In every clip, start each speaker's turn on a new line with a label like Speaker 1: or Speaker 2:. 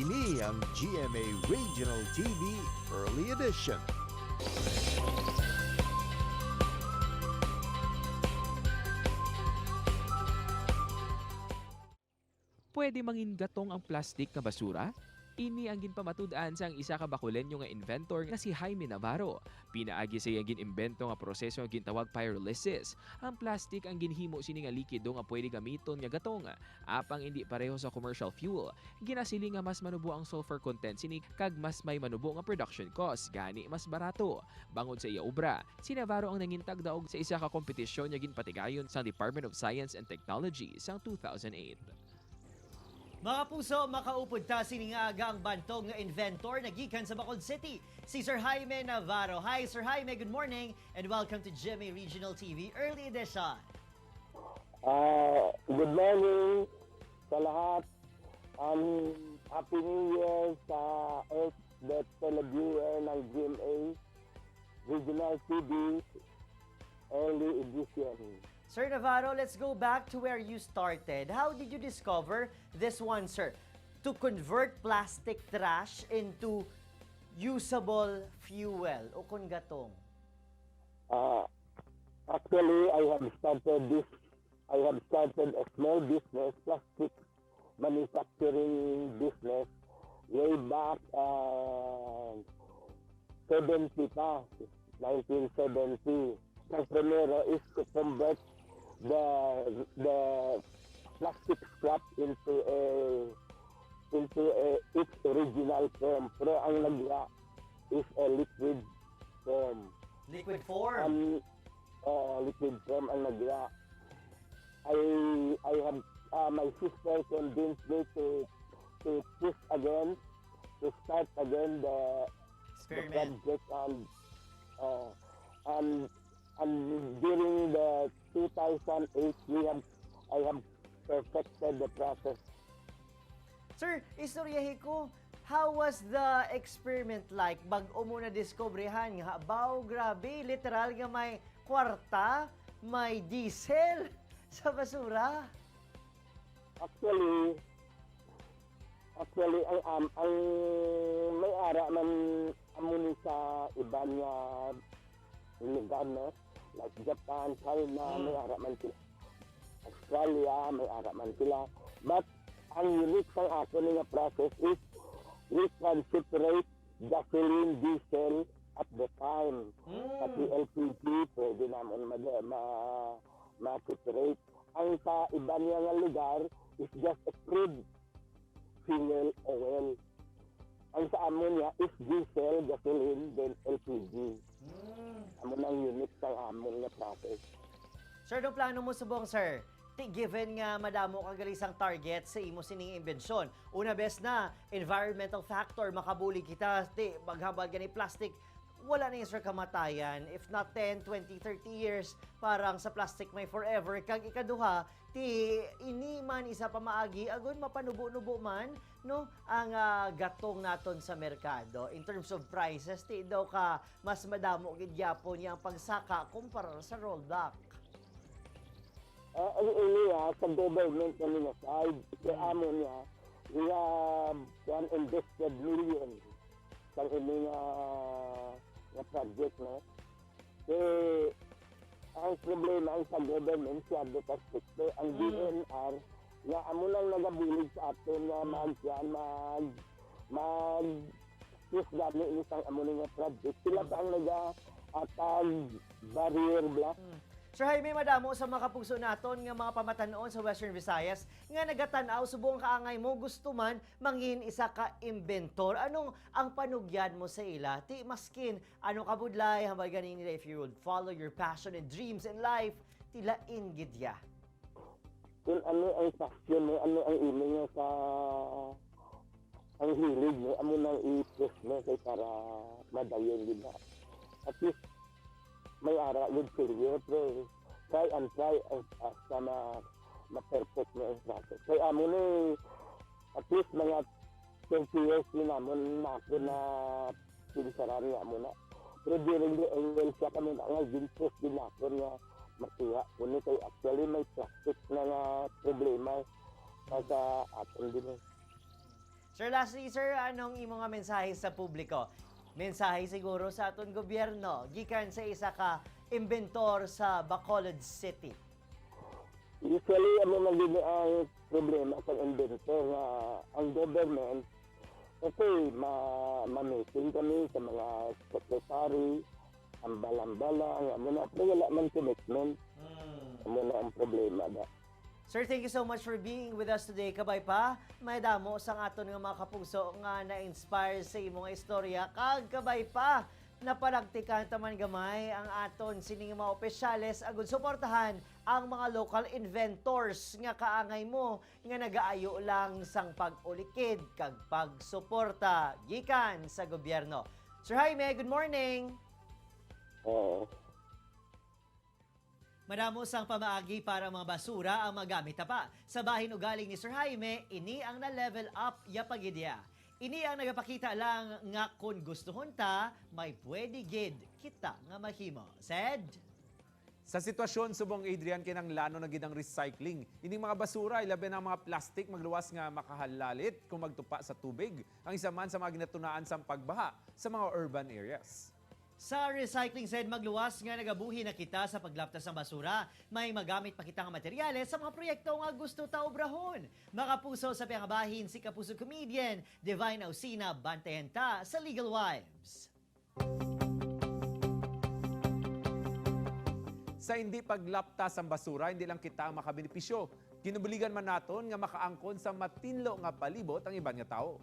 Speaker 1: Ini ang GMA Regional TV Early Edition.
Speaker 2: Pwede mangin gatong ang plastic nga basura? Ini ang ginpamatud-an sang isa ka Bakulenyo nga inventor nga si Jaime Navarro. Pinaagi sa iya ginimbento nga proseso nga gintawag pyrolysis. Ang plastic ang ginhimo sini nga likido nga pwede gamiton nga gatong. Apang hindi pareho sa commercial fuel. Ginasili nga mas manubo ang sulfur content sini kag mas may manubo nga production cost, gani mas barato. Bangod sa iya obra, si Navarro ang nangintagdaog sa isa ka kompetisyon nga ginpatigayon sa Department of Science and Technology sang 2008.
Speaker 3: Mga puso, makaupod ta sining aga ang bantog nga inventor na gikan sa Bacolod City, si Sir Jaime Navarro. Hi, Sir Jaime, good morning and welcome to GMA Regional TV Early Edition.
Speaker 4: Good morning sa lahat. Happy New Year sa Earth the televiewer ng GMA Regional TV Early Edition.
Speaker 3: Sir Navarro, let's go back to where you started. How did you discover this one, sir? To convert plastic trash into usable fuel o kung gatong.
Speaker 4: Actually, I have started a small business, plastic manufacturing business, way back 70 pa, 1970. Ang primero is to convert the plastic scrap into its original form. Pero ang nagwa is a liquid form.
Speaker 3: Liquid form.
Speaker 4: Ang liquid form ang nagwa. I have my sister convinced me to push again, to start again the
Speaker 3: Experiment.
Speaker 4: project and during the 2008 we have I have perfected the process.
Speaker 3: Sir, istoryahe ko, how was the experiment like? Bag-o mo na diskubrehan nga, baw, grabe, literal nga may kwarta, may diesel sa basura.
Speaker 4: Actually, ang may ara man amo ni sa iban nga lugar, no? Like Japan, China, may ara man sila. Australia, may ara man sila. But ang unique sa ako nga process is we can separate gasoline, diesel at the time. Pati LPG, pwede naman ma-separate. Ang sa iba niya nga lugar is just a crude fuel oil. Ang sa amon niya is diesel, gasoline, then LPG. Amo nang unique sa amon nga process.
Speaker 3: Sir, anong plano mo subong, sir? Ti, given nga madamo ka galisang target sa imo sining imbensyon. Una best na, environmental factor, makabulig kita, ti, maghambal gani plastic, wala na yung sir kamatayan. If not 10, 20, 30 years, parang sa plastic may forever. Kag ikaduha, ti, ini man isa pa maagi, agon mapanubo-nubo man, no, ang gatong naton sa merkado. In terms of prices, ti, daw ka mas madamo gid gyapon niya ang pagsaka kumpara sa rollback.
Speaker 4: Ang ini sa government na nila side, kay amo niya, we have one invested million sa ini nga project, no? Eh, ang problema ang sa government, siya ka stricto. Ang DENR, nga amo lang nagabulig sa aton nga mag yan, mag mag push gani ini sang amo ni nga project. Sila pa ang naga atag barrier block.
Speaker 3: Sir Jaime, madamo sa mga kapugso naton nga mga pamatan-on sa Western Visayas nga nagatan-aw subong kaangay mo gusto man mangin isa ka inventor. Anong ang panugyan mo sa ila? Ti maskin ano kabudlay hambal ganin nila, if you would follow your passion and dreams in life, tilain gidya.
Speaker 4: Kung ano ang passion mo, ano ang imo nga sa ang hilig mo, amo nang i-push mo kay para madayon, di ba? At least may ara good failure, pero try and try as hasta ma-perfect mo ang process. Kay amo ni at least mga 20 years din namon na ako na pinsaran nga mo na. Pero during the angle siya kami na nga gin-push din ako nga makuha ko ni kay actually may plastic na nga problema sa aton din eh.
Speaker 3: Sir, lastly, sir, anong imong nga mensahe sa publiko? Mensahe siguro sa aton gobyerno, gikan sa isa ka inventor sa Bacolod City.
Speaker 4: Usually, amo man gid ang problema sa inventor nga ang government, okay, ma ma-meeting kami sa mga secretary, ambal-ambala, amo na, pero wala man commitment. Amo na ang problema da.
Speaker 3: Sir, thank you so much for being with us today. Kabay pa, may damo sang aton nga mga kapuso nga na-inspire sa imong istorya. Kag kabay pa, napalagtikan taman gamay ang aton sining mga opisyales agud suportahan ang mga local inventors nga kaangay mo nga nagaayo lang sang pag-ulikid kag pagsuporta gikan sa gobyerno. Sir Jaime, good morning!
Speaker 4: Oo.
Speaker 3: Madamo sang pamaagi para mga basura ang magamit ta pa. Sa bahin ugaling ni Sir Jaime, ini ang na-level up ya pagidya. Ini ang nagapakita lang nga kung gustuhon ta, may pwede gid kita nga mahimo. Said?
Speaker 5: Sa sitwasyon subong, Adrian, kinanglano na gid ang recycling. Ining mga basura, ilabi na ang mga plastic, magluwas nga makahalalit kung magtupa sa tubig. Ang isa man sa mga ginatunaan sa pagbaha sa mga urban areas.
Speaker 3: Sa recycling, said, magluwas nga nagabuhi na kita sa paglaptas ng basura. May magamit pa kita nga materyales sa mga proyekto nga gusto ta obrahon. Makapuso sa pingabahin si kapuso comedian Divine Ausina, bantayan ta sa Legal Wives.
Speaker 5: Sa hindi paglaptas ang basura, hindi lang kita ang makabenepisyo. Kinubuligan man naton nga makaangkon sa matinlo nga palibot ang iban nga tao.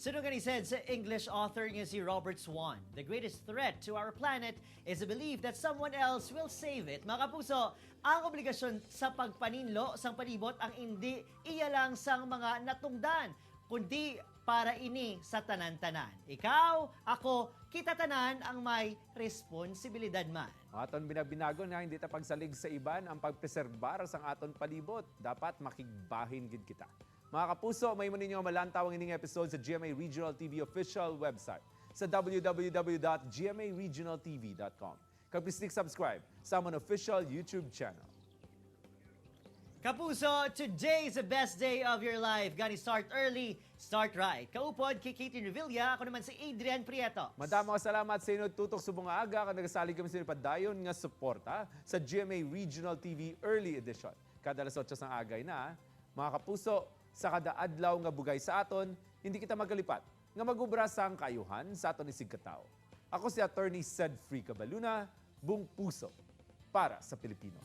Speaker 3: Sunod nga ni said sa English author nga si Robert Swan, "The greatest threat to our planet is the belief that someone else will save it." Mga kapuso, ang obligasyon sa pagpaninlo sang palibot ang hindi iya lang sang mga natungdan, kundi para ini sa tanan-tanan. Ikaw, ako, kita tanan ang may responsibilidad man.
Speaker 5: Aton binabinago nga hindi ta pagsalig sa iban ang pagpreserbar sang aton palibot. Dapat makigbahin gid kita. Mga kapuso, may ninyo nga malantaw ang ining episode sa GMA Regional TV official website sa www.gmaregionaltv.com. Kag please click subscribe sa amon official YouTube channel.
Speaker 3: Kapuso, today is the best day of your life. Gani start early, start right. Kaupod kay Katie Revilla, ako naman si Adrian Prieto.
Speaker 5: Madamo nga salamat sa inyo tutok subong nga aga kag nagasalig kami sa inyo padayon nga suporta sa GMA Regional TV Early Edition. Kada alas 8 sang agay na, mga kapuso, sa kada adlaw nga bugay sa aton, hindi kita magkalipat nga magubra sang kaayuhan sa aton isig katao. Ako si Attorney Sedfrey Cabaluna, buong puso para sa Pilipino.